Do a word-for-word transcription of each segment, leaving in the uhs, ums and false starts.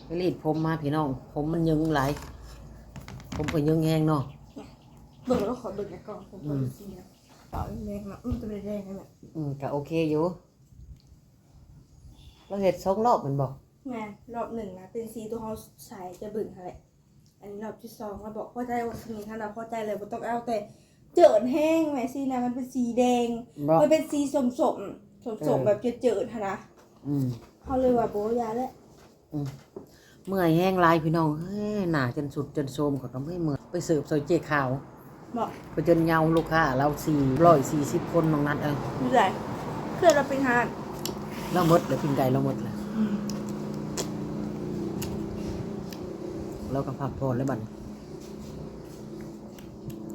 ไปรีดผมมาพี่น้อง ผมมันยึงหลาย ผมก็ยึงแฮงเนาะ เบิ่งแล้วขอเบิ่งในกล่องผม อืม สีนะเปล่าแดงๆนะมันจะแดงๆนั่นแหละ อืมก็โอเคอยู่ เราเฮ็ดสองรอบแม่นบ่ แม่นรอบหนึ่งนะเป็นสีตัวเขาใส่จะเบิ่งอะไรอันนี้รอบที่สองเราบอกพอใจว่าสีนี้ถ้าเราพอใจเลยบ่ต้องเอาแต่เจิดแห้งแม่สีนะมันเป็นสีแดง บ่ มันเป็นสีส้มๆส้มๆแบบเจิดๆหั้นนะ อืม เขาเลยว่าโบยาแล้ว อืมเมื่อยแฮงหลายพี่น้องเอ้ยหน้าจนสุดจนโทรมข้อยก็เมื่อยเมื่อยไปเสิร์ฟซอยเจ๊ขาว บอก ไปจนเหงาลูกค้าเราสี่ร้อยสี่สิบคนน้องนัดเอ้ย อยู่ไหนเพื่อนเราเป็นฮาน เราหมดเลยปิ้งไก่เราหมดเลย อืม เราก็พักผ่อนแล้วบัดนี้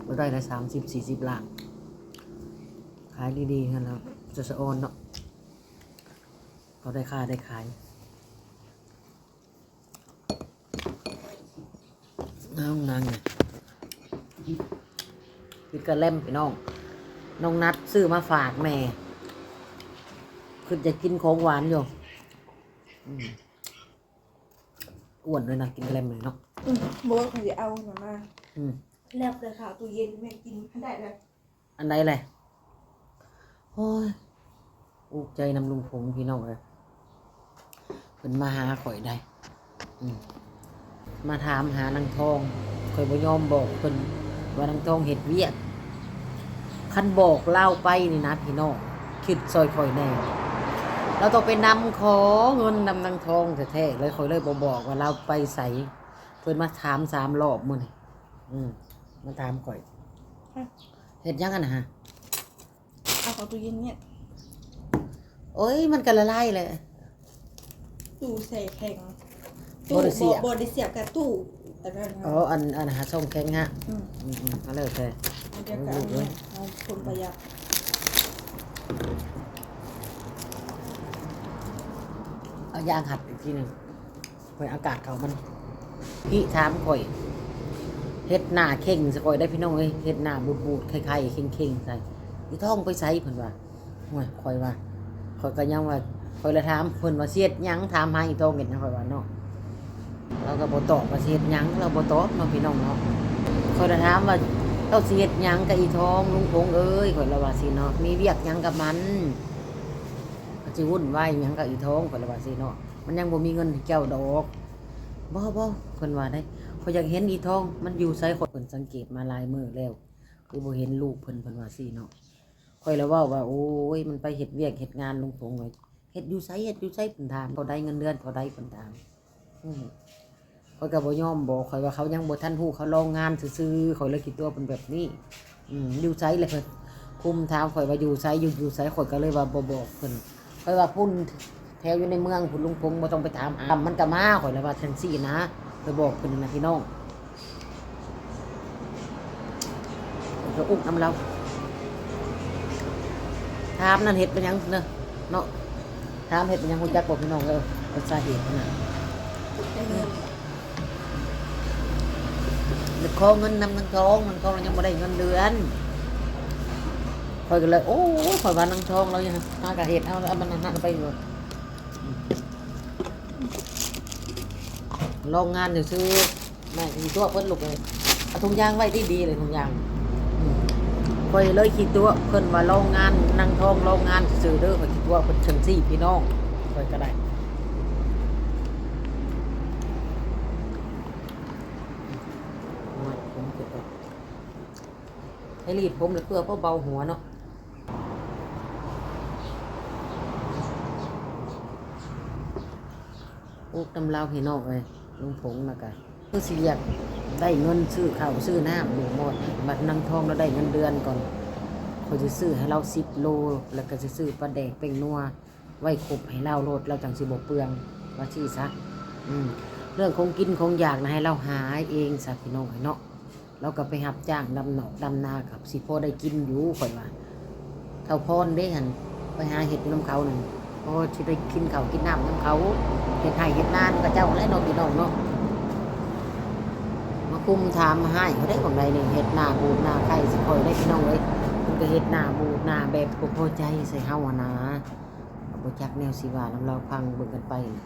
เราได้ละสามสิบสี่สิบล้าน ขายดีๆนั่นแหละจะสะออนเนาะ เขาได้ค่าได้ขาย น้องนางเนี่ย กินกะแลมพี่น้อง น้องนัดซื้อมาฝากแม่ คือจะกินของหวานอยู่ อืมอ้วนด้วยนะ กินกะแลมเลยเนาะ อืมโบเขาจะเอาหน่อยมา อืม แลบเลยค่ะตู้เย็นแม่กินได้เลย อันใดเลยโอ้ย อุกใจนำลุงผงพี่น้องเลย เพิ่นมาหาข่อยได้ อืมมาถามหานางทอง ข่อยบ่ยอมบอกเพิ่นว่านางทองเฮ็ดเวียก คันบอกลาวไปนี่นะพี่น้อง คิดซอยข่อยแหน่ เราต้องไปนำขอเงินนำนางทองแท้ๆเลย ข่อยเลยบ่บอกว่าลาวไปไส เพิ่นมาถามสามรอบมื้อนี้ อืมมาถามข่อย เฮ็ดหยังอันนะฮะ เอาของตู้เย็นเนี่ย โอ้ย มันก็ละลายเลย ตู้แช่แข็ง บ่ได้เสียบ บ่ได้เสียบกับตู้อันนั้น อ๋อ อัน อันหาช่องแข็งฮะ อืม อืมอืมเอาเลยแต่ อันเดียวกันเนี่ยเอาคนประหยัด เอายางหัดอีกทีหนึ่งเพื่ออากาศเขามัน พี่ถามข่อย เฮ็ดหน้าเข่งใส่ข่อยได้พี่น้องเอ้ย เฮ็ดหน้าบูดๆไข่ๆเข่งๆใส่ อีทองไปไสเพิ่นว่า โอ้ย ข่อยว่า ข่อยก็ยังว่า ข่อยละถามเพิ่นว่าสิเฮ็ดหยัง ถามหาอีทองเฮ็ดหยัง ข่อยว่าเนาะ เราก็บ่ตอบว่าสิเฮ็ดหยัง เราบ่ตอบเนาะพี่น้องเนาะ ข่อยละถามว่าเจ้าสิเฮ็ดหยังกับอีทอง ลุงผงเอ้ย ข่อยละว่าสิเนาะ มีเวียกหยังกับมัน ก็สิวุ่นวายหยังกับอีทอง ข่อยละว่าสิเนาะ มันยังบ่มีเงินให้เจ้าดอก บ่ บ่ เพิ่นว่าได้ ข่อยอยากเห็นอีทอง มันอยู่ไส ข่อย เพิ่นสังเกตมาหลายมื้อแล้ว คือบ่เห็นลูกเพิ่น เพิ่นว่าสิเนาะ ข่อยละเว้าว่า โอ้ย มันไปเฮ็ดเวียกเฮ็ดงาน ลุงผงเอ้ย เฮ็ดอยู่ไส เฮ็ดอยู่ไส เพิ่นถาม เท่าใดเงินเดือน เท่าใด เพิ่นถาม อืม ข่อยก็บ่ยอมบอก ข่อยว่าเขายังบ่ทันฮู้ เขาลองงานซื่อๆ ข่อยเลยคิดตัวเป็นแบบนี้ อืม อยู่ไสเลยเพิ่นคุมถามข่อยว่าอยู่ไส อยู่ อยู่ไส ข่อยก็เลยว่าบ่บอกเพิ่น ข่อยว่าพุ่นแถวอยู่ในเมืองพุ่น ลุงผงบ่ต้องไปถามหา มันก็มา ข่อยเลยว่าจั่งซี้นะ ไปบอกเพิ่นนะพี่น้อง ข่อยก็อุกนำเรา ถามนั่นเฮ็ดเป็นหยังเนาะ เนาะ ถามเฮ็ดเป็นหยัง ฮู้จักบ่พี่น้องเอ้ย สาเหตุมันน่ะ ขอเงินนำนางทอง นางทองยังบ่ได้เงินเดือน ข่อยก็เลย โอ้ย ข่อยว่านางทองเรายังหากะเฮ็ดเอา เอามันนั่นไปอยู่ ลองงานซื่อๆ แม่สิตัวเพิ่นลูกเลย เอาถุงยางไว้ดีๆเลย ถุงยาง อืม ข่อยเลยคิดตัวเพิ่นว่าลองงาน นางทองลองงานซื่อๆเด้อ ข่อยคิดตัวเพิ่นจั่งซี้พี่น้อง ข่อยก็ได้ มัดผมเก็บไว้ ให้รีดผมเลยเพื่อเบาหัวเนาะ อุกนำลาวพี่น้องเอ้ย ลุงผงนะกะ คือสิอยากได้เงินซื้อข้าวซื้อน้ำอยู่หมด บัดนางทองเราได้เงินเดือนก่อน ข่อยสิซื้อให้เราสิบโล แล้วก็สิซื้อปลาแดกแป้งนัว ไว้ครบให้เราโลด เราจั่งสิบ่เปลือง ว่าซี้ซะ อืม เรื่องของกินของอยากนะ ให้เราหาเองซะพี่น้องเอ้ยเนาะ เราก็ไปรับจ้างดำนอกดำนากับสิพอได้กินอยู่ ข่อยว่า เฒ่าพรเด้หั่น ไปหาเฮ็ดอยู่นำเขานั่น พอสิได้กินข้าวกินน้ำนำเขา เฮ็ดไร่เฮ็ดนานำเขาเจ้าแหละเนาะพี่น้องเนาะ มาคุมถามมาให้เขาได้ของใดนี่ เฮ็ดหน้าบูดหน้าไข่สิข่อยได้พี่น้องเอ้ย มันก็เฮ็ดหน้าบูดหน้าแบบบ่พอใจใส่เฮาหั้นนะ บ่จักแนวสิว่านำเรา ฟังเบิ่งกันไปนะ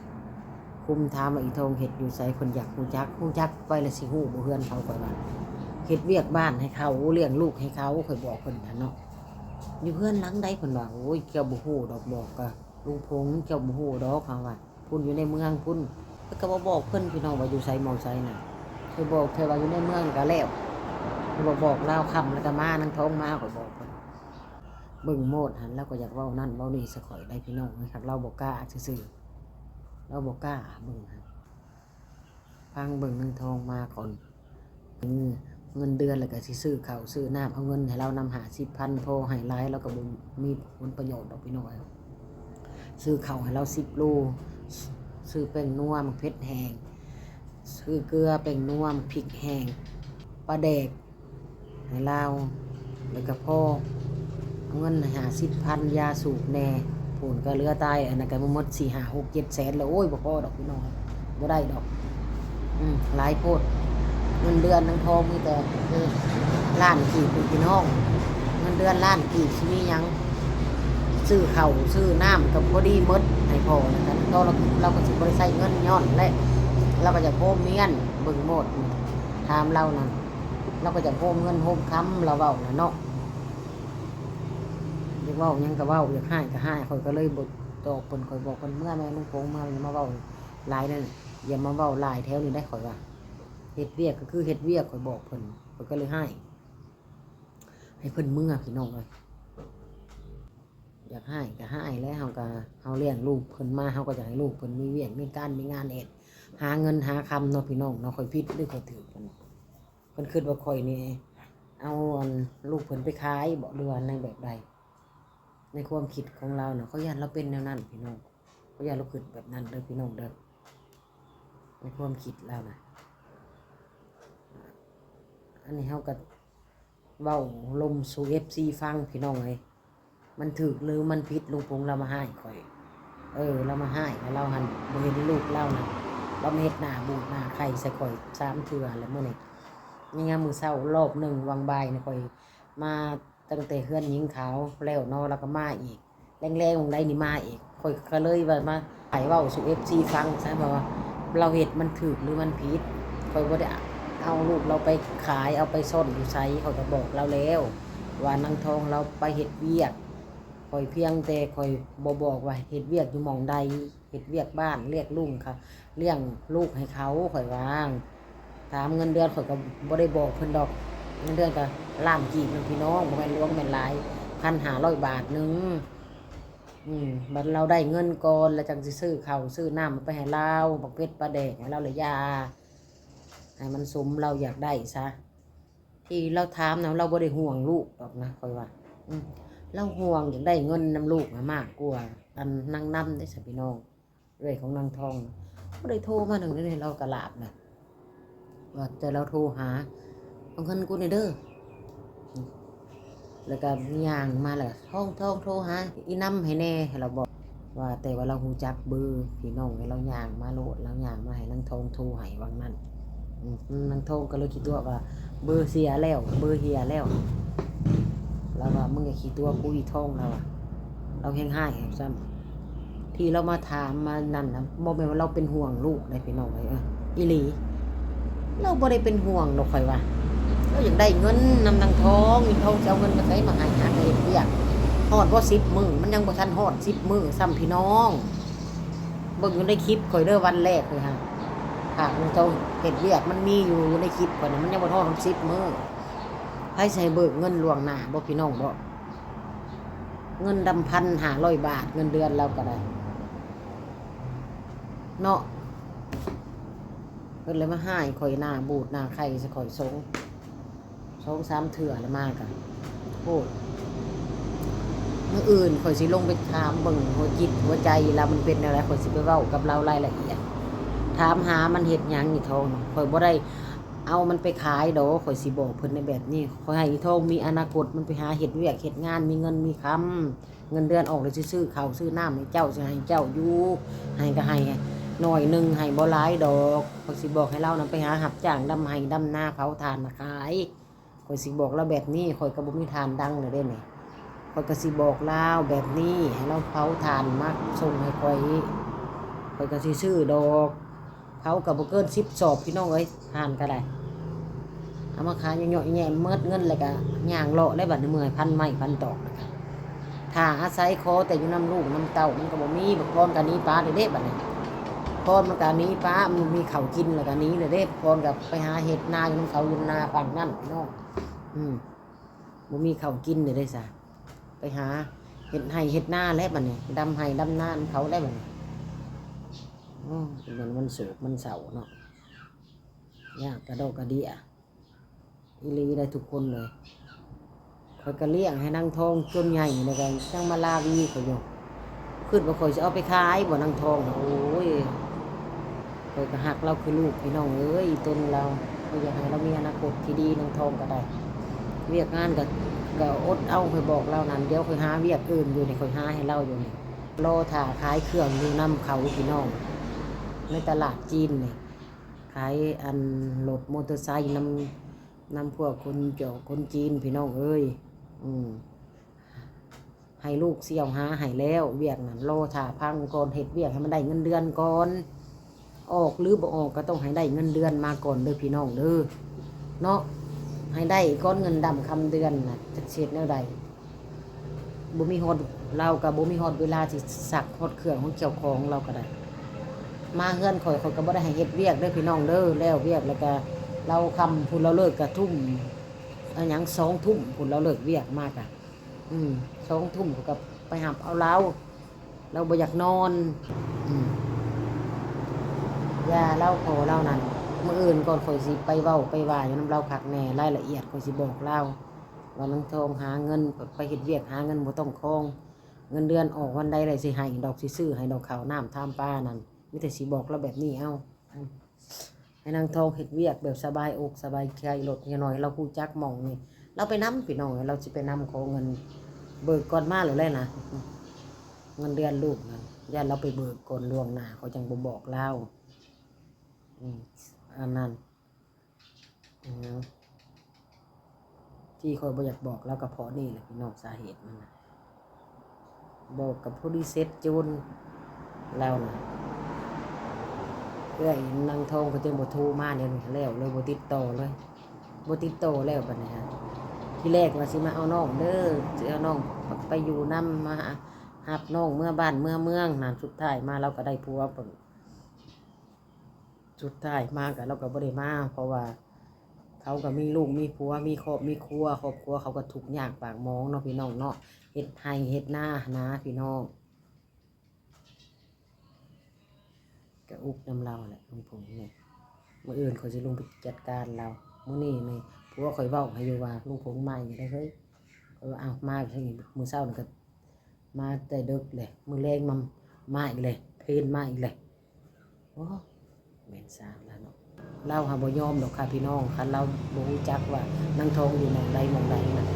ผมถามว่า "อีทองเฮ็ดอยู่ไส?" เพิ่นอยากฮู้จัก ฮู้จักไปแล้วสิฮู้บ่เฮือนเขา ข้อยว่า "เฮ็ดเวียกบ้านให้เขา เลี้ยงลูกให้เขา" ข้อยบอกเพิ่นหั้นเนาะ "อยู่เฮือนหลังใด" เพิ่นว่า "โอ้ย เจ้าบ่ฮู้ดอก บอกกะลุงพงษ์ เจ้าบ่ฮู้ดอก" เฮาว่า "พุ้นอยู่ในเมืองพุ้น" ข้อยกะบ่บอกเพิ่นพี่น้องว่าอยู่ไสหม่องไสน่ะ ข้อยบอกแค่ว่าอยู่ในเมืองกะแล้ว ข้อยบ่บอกลาว ค่ำแล้วกะมา นางทองมา ข้อยบอกเพิ่น เบิ่งโมดหั้น ลาวกะอยากเว้านั่นเว้านี่ใส่ข้อยได้พี่น้อง คักลาวบ่กล้าซื่อๆ ลาวบ่กล้า เบิ่งหั้น ฟังเบิ่งนางทองมาก่อน เออ เงินเดือนแล้วกะสิซื้อข้าวซื้อน้ำ เอาเงินให้ลาวนำห้าสิบพัน พอให้หลายลาวกะบ่มีผลประโยชน์ดอกพี่น้องเอ้ย ซื้อข้าวให้ลาวสิบโล ซื้อแป้งนัว หมากเผ็ดแห้ง ซื้อเกลือ แป้งนัว พริกแห้ง ปลาแดก ให้ลาว แล้วกะพอ เอาเงินห้าสิบพัน ยาสูบแหน่ พู้นกะเหลือตาย อันนั้นกะหมดสี่ ห้า หก เจ็ดแสนแล้ว โอ้ย บ่พอดอกพี่น้อง บ่ได้ดอก อืม หลายโพด เงินเดือนนางทองมีแต่ เออ ล้านกีบพี่น้อง เงินเดือนล้านกีบสิมีหยัง ซื้อข้าวซื้อน้ำกะพอดีหมด ให้พ่อแล้วกะ ลาวกะสิบ่ได้ใช้เงินย้อนแหละ ลาวกะอยากโฮมเฮียน เบิ่งโมด ถามลาวนั่น ลาวกะอยากโฮมเงินโฮมคำ ลาวเว้าน่ะเนาะ อยากเว้าหยังกะเว้า อยากฮ้ายกะฮ้าย ข้อยกะเลยบ่ตอบเพิ่น ข้อยบอกเพิ่นเมือแม่ ลุงพงษ์ เมือ อย่ามาเว้าหลายนั่น อย่ามาเว้าหลายแถวนี้ได้ ข้อยว่า เฮ็ดเวียกกะคือเฮ็ดเวียก ข้อยบอกเพิ่น ข้อยกะเลยฮ้าย ให้เพิ่นเมือพี่น้องเอ้ย อยากฮ้ายกะฮ้ายแหละ เฮากะ เฮาเลี้ยงลูกเพิ่นมา เฮากะอยากให้ลูกเพิ่นมีเวียกมีการมีงานเฮ็ด หาเงินหาคำเนาะพี่น้องเนาะ ข้อยผิดหรือข้อยถูก เพิ่นคิดว่าข้อยนี่ เอาอันลูกเพิ่นไปขายบ่ หรือว่าในแบบใด ในความคิดของลาวน่ะ ข้อยย้านลาวเป็นแนวนั้นพี่น้อง ข้อยย้านลาวคิดแบบนั้นเด้อพี่น้องเด้อ ในความคิดลาวน่ะ อันนี้เฮากะเว้าลมสู่ เอฟซี ฟังพี่น้องเอ้ย มันถูกหรือมันผิด ลุงพงษ์ลาวมาฮ้ายข้อย เออ ลาวมาฮ้าย ลาวหั้นบ่เห็นลูกลาวน่ะ ลาวมาเฮ็ดหน้าบูดหน้าไข่ใส่ข้อยสามเทื่อแล้วมื้อนี้ นี่ไงมื้อเช้ารอบหนึ่ง หว่างบ่ายนี่ข้อยมาตั้งแต่เฮือนหญิงขาวแล้วเนาะ ลาวกะมาอีก แลงๆ หว่างใดนี่มาอีก ข้อยกะเลยว่ามาไขเว้าสู่ เอฟซี ฟังซะ ว่าลาวเฮ็ดมันถูกหรือมันผิด ข้อยบ่ได้เอาลูกลาวไปขาย เอาไปซ่อนอยู่ไส ข้อยกะบอกลาวแล้ว ว่านางทองลาวไปเฮ็ดเวียก ข้อยเพียงแต่ข้อยบ่บอกว่าเฮ็ดเวียกอยู่หม่องใด เฮ็ดเวียกบ้าน เลี้ยงลูกค่ะ เลี้ยงลูกให้เขา ข้อยว่า ถามเงินเดือนข้อยกะบ่ได้บอกเพิ่นดอก เงินเดือนกะล้านกีบนึงพี่น้อง บ่แม่นหลวงแม่นหลาย พันห้าร้อยบาทนึง อืม บัดลาวได้เงินก่อน แล้วจั่งสิซื้อข้าวซื้อน้ำไปให้ลาว บักเผ็ดปลาแดกให้ลาว และยา ให้มันสมลาวอยากได้ซะ ที่ลาวถามน่ะ ลาวบ่ได้ห่วงลูกดอกนะ ข้อยว่า อืม ลาวห่วงอยากได้เงินนำลูกน่ะมากกว่า อันนางนำเด้ซะพี่น้อง เอื้อยของนางทอง บ่ได้โทรมาหนึ่งเด้ ลาวกะหลาบนะ ว่าแต่ลาวโทรหา เอาเงินกูแหน่เด้อ แล้วกะย่างมาแล้วกะ ทอง ทอง โทรหาอีนำให้แหน่ ลาวบอก ว่าแต่ว่าลาวฮู้จักเบอร์พี่น้อง ลาวย่างมาโลด ลาวย่างมาให้นางทองโทรให้หว่างนั้น อืม นางทองกะเลยคิดตัวว่า เบอร์เสียแล้ว เบอร์เหียแล้ว ลาวว่า มึงอย่าคิดตัวกู อีทอง ลาวว่า ลาวแฮงฮ้ายแฮงซ้ำ ที่ลาวมาถามมานั่นนะ บ่แม่นว่าลาวเป็นห่วงลูกเด้พี่น้องเอ้ย เออ อีหลี ลาวบ่ได้เป็นห่วงดอก ข้อยว่า ลาวอยากได้เงินนำนางทอง อีทองสิเอาเงินมาไสมาให้ หากะเฮ็ดเวียก ฮอดบ่สิบมื้อ มันยังบ่ทันฮอดสิบมื้อซ้ำพี่น้อง เบิ่งอยู่ในคลิปข้อยเด้อ วันแรกเลยฮะ หากนางทองเฮ็ดเวียก มันมีอยู่ในคลิปข้อยน่ะ มันยังบ่ฮอดสิบมื้อ ไผสิให้เบิกเงินล่วงหน้าบ่พี่น้องบ่ เงินดำ พันห้าร้อยบาท เงินเดือนลาวกะได้ เนาะ เพิ่นเลยมาฮ้ายข้อยหน้าบูดหน้าไข่ใส่ข้อยสอง สองสามเทื่อแล้วมากะ โอ้ย มื้ออื่นข้อยสิลงไปถามเบิ่งหัวจิตหัวใจลาวมันเป็นแนวใด ข้อยสิไปเว้ากับลาวรายละเอียด ถามหามันเฮ็ดหยัง อีทอง ข้อยบ่ได้เอามันไปขายดอก ข้อยสิบอกเพิ่นในแบบนี้ ข้อยให้อีทองมีอนาคต มันไปหาเฮ็ดเวียกเฮ็ดงาน มีเงินมีคำ เงินเดือนออกแล้วสิซื้อข้าวซื้อน้ำให้เจ้า สิให้เจ้าอยู่ ให้กะให้หน่อยหนึ่ง ให้บ่หลายดอก ข้อยสิบอกให้ลาวนำไปหารับจ้างดำไฮ่ดำนา เผาถ่านมาขาย ข้อยสิบอกลาวแบบนี้ ข้อยกะบ่มีถ่านดังแล้วเด้นี่ ข้อยกะสิบอกลาวแบบนี้ ให้ลาวเผาถ่านมาส่งให้ข้อย ข้อยก็สิซื้อดอก เขาก็บ่เกินสิบสอบพี่น้องเอ้ย ห่านก็ได้ เอามาขายเหยาะๆแหย่มเมิดเงินแล้วก็ย่างเลาะแล้วบัดนี้เมื่อยพันไม้พันตอกแล้วก็ ถ้าอาศัยขอแต่อยู่นำลูกนำเต้ามันก็บ่มี บักพรก็หนีป้าเด้เด้บัดนี้ พรมันก็หนีป้า มันมีข้าวกินแล้วก็หนีเลยเด้ พรก็ไปหาเฮ็ดนาอยู่นำเขาอยู่นาฝั่งนั่นพี่น้อง อืม บ่มีข้าวกินเลยเด้ซะ ไปหาเฮ็ดไร่เฮ็ดนาแล้วบัดนี้ ดำไร่ดำนานำเขาแล้วบัดนี้ โอ้ เป็นวันโศกวันเศร้าเนาะ ยากกระดอกกระเดี้ย อีหลีได้ทุกคนเลย ข้อยก็เลี้ยงให้นางทองจนใหญ่แล้วก็ยังมาลาวีข้อยอยู่ คิดว่าข้อยสิเอาไปขายบ่นางทองน่ะ โอ้ย ข้อยก็ฮักลาวคือลูกพี่น้องเอ้ย อีตนลาว ข้อยอยากให้ลาวมีอนาคตที่ดี นางทองก็ได้ เวียกงานก็ ก็อดเอา ข้อยบอกลาวนั่น เดี๋ยวข้อยหาเวียกอื่นอยู่นี่ ข้อยหาให้ลาวอยู่นี่ รอท่าขายเครื่องอยู่นำเขาพี่น้อง ในตลาดจีนนี่ ขายอันรถมอเตอร์ไซค์นำ นำพวกคนเจ้าคนจีนพี่น้องเอ้ย อืม ให้ลูกเสี่ยวหาให้แล้ว เวียกนั่นรอท่าพังก่อน เฮ็ดเวียกให้มันได้เงินเดือนก่อน ออกหรือบ่ออกก็ต้องให้ได้เงินเดือนมาก่อนเด้อพี่น้องเด้อ เนาะ ให้ได้ก่อนเงินดำคำเดือนน่ะ จักสิเฮ็ดแนวใด บ่มีฮอด ลาวก็บ่มีฮอดเวลาสิซักฮอดเครื่องของเจ้าของลาวก็ได้ มาเฮือนข้อย ข้อยก็บ่ได้ให้เฮ็ดเวียกเด้อพี่น้องเด้อ แล้วเวียกแล้วก็ลาวค่ำพุ้น ลาวเลิกก็ทุ่ม อะหยัง สองทุ่มพุ้น ลาวเลิกเวียกมากะ อืม สองทุ่มข้อยก็ไปรับเอาลาว ลาวบ่อยากนอน อืม อย่าลาวขอลาวนั่น มื้ออื่นก่อนข้อยสิไปเว้าไปว่าอยู่นำลาวคักแน่ รายละเอียดข้อยสิบอกลาว ว่านางทองหาเงิน ไปเฮ็ดเวียกหาเงินบ่ต้องคอง เงินเดือนออกวันใดเลยสิให้ดอก สิซื้อให้ดอก ข้าวน้ำทามปลานั่น มีแต่สิบอกลาวแบบนี้เอา อืม ให้นางทองเฮ็ดเวียกแบบสบายอกสบายใจโลด อย่างน้อยลาวฮู้จักหม่องนี่ ลาวไปนำพี่น้อง ลาวสิไปนำขอเงิน เบิกก่อนมาแล้วแหละนะ เงินเดือนลูกนะ ย่านลาวไปเบิกก่อนล่วงหน้า ข้อยจั่งบ่บอกลาว อืม อันนั้น อืม ที่ข้อยบ่อยากบอกลาวก็เพราะนี่แหละพี่น้อง สาเหตุมันนะ บอกกับผู้ที่เซ็ตโจรลาวนะ เอื้อยนางทองก็จั่งบ่โทรมา เดี๋ยวนี้แล้วเลย บ่ติดต่อเลย บ่ติดต่อแล้วบัดนี้ฮะ ทีแรกว่าสิมาเอาน้องเด้อ สิเอาน้องไปอยู่นำ มาหา รับน้องเมือบ้านเมือเมืองนั่น สุดท้ายมาลาวก็ได้ผัวเพิ่น สุดท้ายมาก็ลาวก็บ่ได้มา เพราะว่าเขาก็มีลูกมีผัว มีครอบมีครัว ครอบครัวเขาก็ทุกข์ยากปากหมองเนาะพี่น้องเนาะ เฮ็ดไร่เฮ็ดนาหั้นนะพี่น้อง ก็อุกนำลาวแหละลุงพงษ์นี่ มื้ออื่นข้อยสิลงไปจัดการลาว มื้อนี้นี่ผัวข้อยเว้าให้อยู่ว่า ลุงพงษ์มาอีกแล้วเฮ้ย ข้อยว่า อ้าว มาอีกแล้วนี่ มื้อเช้านี่ก็มาแต่ดึกเลย มื้อแลงมา มาอีกเลย เพลมาอีกเลย โอ้ แม่นสร้างแล้วเนาะ ลาวหาบ่ยอมดอกค่ะพี่น้อง คันลาวบ่ฮู้จักว่านางทองอยู่หม่องใดหม่องใดนะ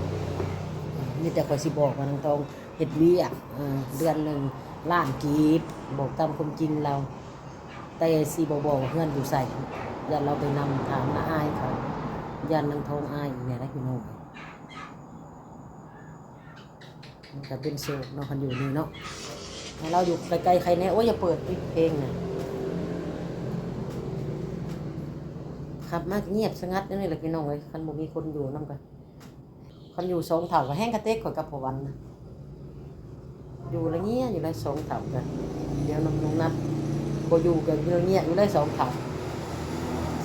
มีแต่ข้อยสิบอกว่านางทองเฮ็ดเวียก เอ่อ เดือนหนึ่งล้านกีบ บอกตามความจริงลาว แต่สิบ่บอกว่าเฮือนอยู่ไส ย่านลาวไปนำ ถามละอายเขา ย่านนางทองอายอีกแหน่เด้อพี่น้อง มันก็เป็นโศกเนาะ คันอยู่นี่เนาะ ให้ลาวอยู่ไกลๆใครแน่ โอ้ย อย่าเปิดเพลงนะ ขับมาเงียบสงัดนั่นนี่แหละพี่น้องเอ้ย คันบ่มีคนอยู่นำกัน คันอยู่สองเฒ่าก็แฮงกะเต๊กข้อยกับพ่อวันนะ อยู่ละเงียบอยู่ละสองเฒ่ากัน เดี๋ยวน้องนับ บ่อยู่ก็อยู่ละเงียบอยู่ละสองเฒ่า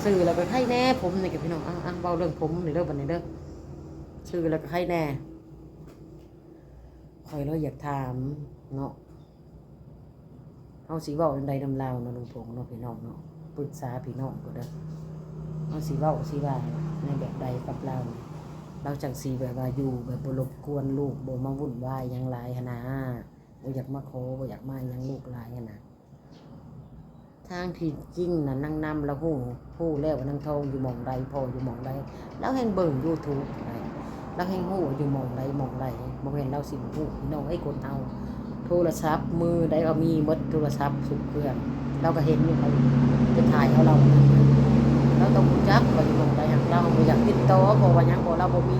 ซื้อแล้วก็ไคแน่ผมนี่กับพี่น้อง อ่ะ อ่ะ เว้าเรื่องผมนี่เด้อ บัดนี้เด้อ ซื้อแล้วก็ไคแน่ ข้อยเลยอยากถามเนาะ เฮาสิเว้าจั่งใดนำลาวเนาะ ลุงพงษ์เนาะ พี่น้องเนาะ ปรึกษาพี่น้องก็เด้อ เฮาสิเว้าสิว่าในแบบใดกับลาว ลาวจั่งสิแบบว่าอยู่แบบบ่รบกวนลูก บ่มาวุ่นวายหยังหลายหั้นนะ บ่อยากมาขอ บ่อยากมาหยังลูกหลายหั้นนะ ทางที่จริงน่ะ นางนำลาวฮู้ ฮู้แล้วว่านางทองอยู่หม่องใด พ่ออยู่หม่องใด ลาวแฮ่งเบิ่ง YouTube ไป ลาวแฮ่งฮู้ว่าอยู่หม่องใดหม่องใด บ่แม่นลาวสิบ่ฮู้ พี่น้องเอ้ย คนเฮา โทรศัพท์มือใดก็มีหมด โทรศัพท์ซุเครื่อง ลาวก็เห็นอยู่ เขาไปถ่ายเอาลาว ลาวต้องฮู้จักว่าอยู่หม่องใด หากลาวบ่อยากติดต่อ เพราะว่าหยัง เพราะลาวบ่มี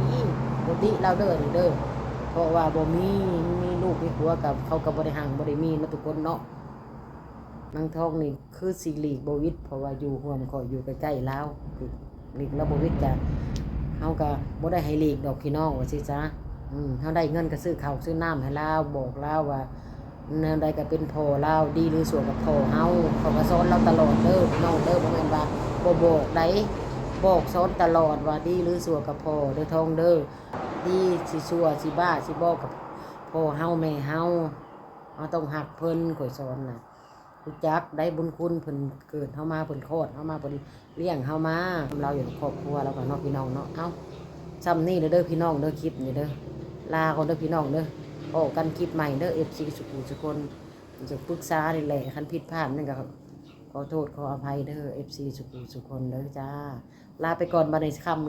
บ่ติลาวเด้อนี่เด้อ เพราะว่าบ่มี มีลูกมีผัวกับเขาก็บ่ได้ฮั่งบ่ได้มีเนาะทุกคนเนาะ นางทองนี่คือสิหลีกบ่หวิด เพราะว่าอยู่ร่วมข้อย อยู่ใกล้ๆลาว หลีก หลีกลาวบ่หวิด กะ เฮากะบ่ได้ให้หลีกดอกพี่น้อง ว่าสิซะ อืม เฮาได้เงินกะซื้อข้าวซื้อน้ำให้ลาว บอกลาวว่า แนวใดกะเป็นพ่อลาว ดีหรือชั่วกะพ่อเฮา เขากะสอนลาวตลอดเด้อพี่น้องเด้อ บ่แม่นว่าบ่บอกใด บอกสอนตลอดว่าดีหรือชั่วกะพ่อเด้อทองเด้อ ดีสิชั่วสิบ้าสิบอ กะพ่อเฮาแม่เฮา เฮาต้องฮักเพิ่น ข้อยสอนน่ะ ฮู้จักได้บุญคุณเพิ่น เกิดเฮามา เพิ่นคลอดเฮามา เพิ่นเลี้ยงเฮามา ลาวอยู่ครอบครัวลาวกะเนาะพี่น้องเนาะ เอ้า ซ่ำนี่เด้อพี่น้องเด้อ คลิปนี้เด้อ ลาก่อนเด้อพี่น้องเด้อ พ้อกันคลิปใหม่เด้อ เอฟซี สุขุสุคน จะปรึกษานี่แหละ คันผิดพลาดนั่นกะขอโทษขออภัยเด้อ เอฟซี สุขุสุคนเด้อจ้า ลาไปก่อน บัดนี้ค่ำ